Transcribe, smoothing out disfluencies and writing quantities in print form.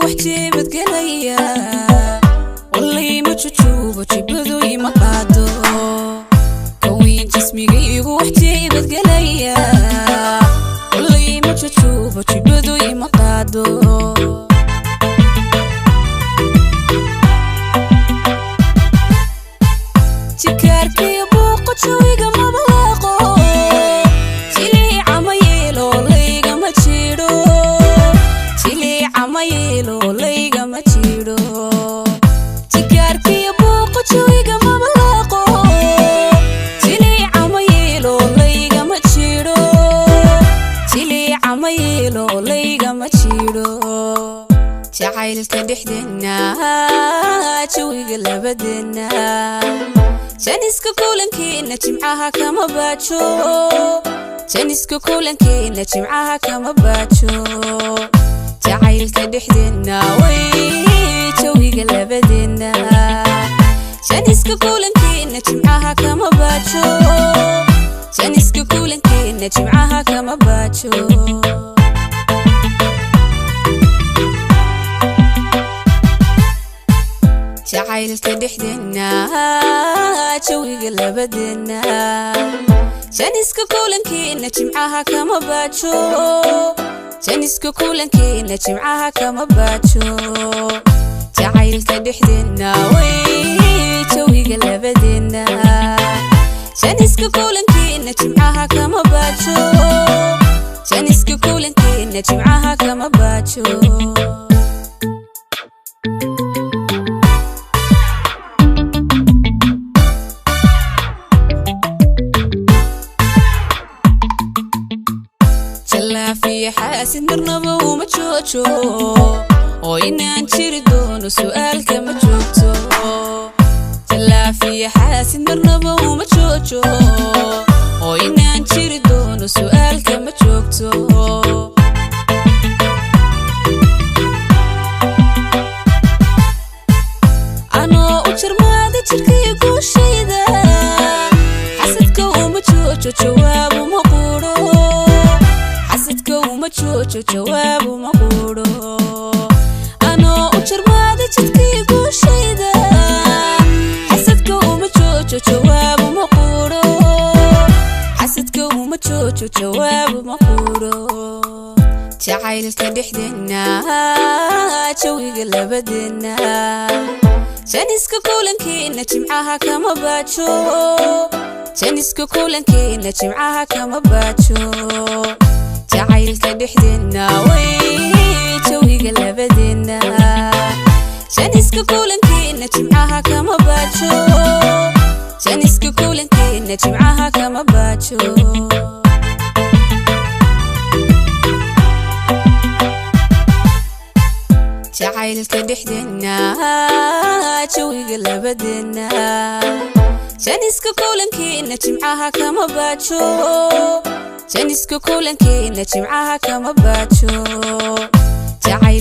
Wax jeebadgelaya walayma jujuubo, jibadu ima qaado. Kawiin jismigaygu wax jeebadgelaya walayma jujuubo, jibadu ima qaado. Jikaarkiyo buuqo jawiga mabalaaqo, jiliica ma yeelo laygama jidho, jiliica ma yeelo laygama jidho. Jikaarkiyo buuqo jawiga mabalaaqo, jiliica ma yeelo laygama jidho, jiliica ma yeelo laygama jidho. Jacaylka dhexdeenna, jawiga labadeenna, janiska kulankeena jimcaha kama baajo, janiska kulankeena jimcaha kama baajo. Jacaylka dhexdeenna way jawiga labadeenna, janiska kulankeena jimcaha kama baajo, janiska kulankeena jimcaha kama baajo. Jacaylka dhexdeenna, jawiga labadeenna, janiska kulankeena jimcaha kama baajo, janiska kulankeena jimcaha kama baajo. Jacaylka dhexdeenna way jawiga labadeenna, janiska kulankeena jimcaha kama baajo, janiska kulankeena jimcaha kama baajo. Jalaafiyo xaasid marnaba uma joojo, oo inaan jiri doono su'aalka ma joogto. Jalaafiyo xaasid marnaba uma joojo, oo inaan jiri doono su'aalka ma joogto. Anoo u jarmaada jirkaiyo guushayda, xasadka uma joojo jawaab uma quudho, xasadka uma joojo jawaab uma quudho. Anoo u jarmaada jidkaiyo guushayda, xasadka uma joojo jawaab uma quudho, xasadka uma joojo jawaab uma quudho. Jacaylka dhexdeenna, jawiga labadeenna, janiska kulankeena jimcaha kama baajo, janiska kulankeena jimcaha kama baajo. Jacaylka dhexdeenna way jawiga labadeenna, janiska kulankeena jimcaha kama baajo, janiska kulankeena jimcaha kama baajo. Jacaylka dhexdeenna, jawiga labadeenna, janiska kulankeena jimcaha kama baajo, janiska kulankeena jimcaha kama baajo.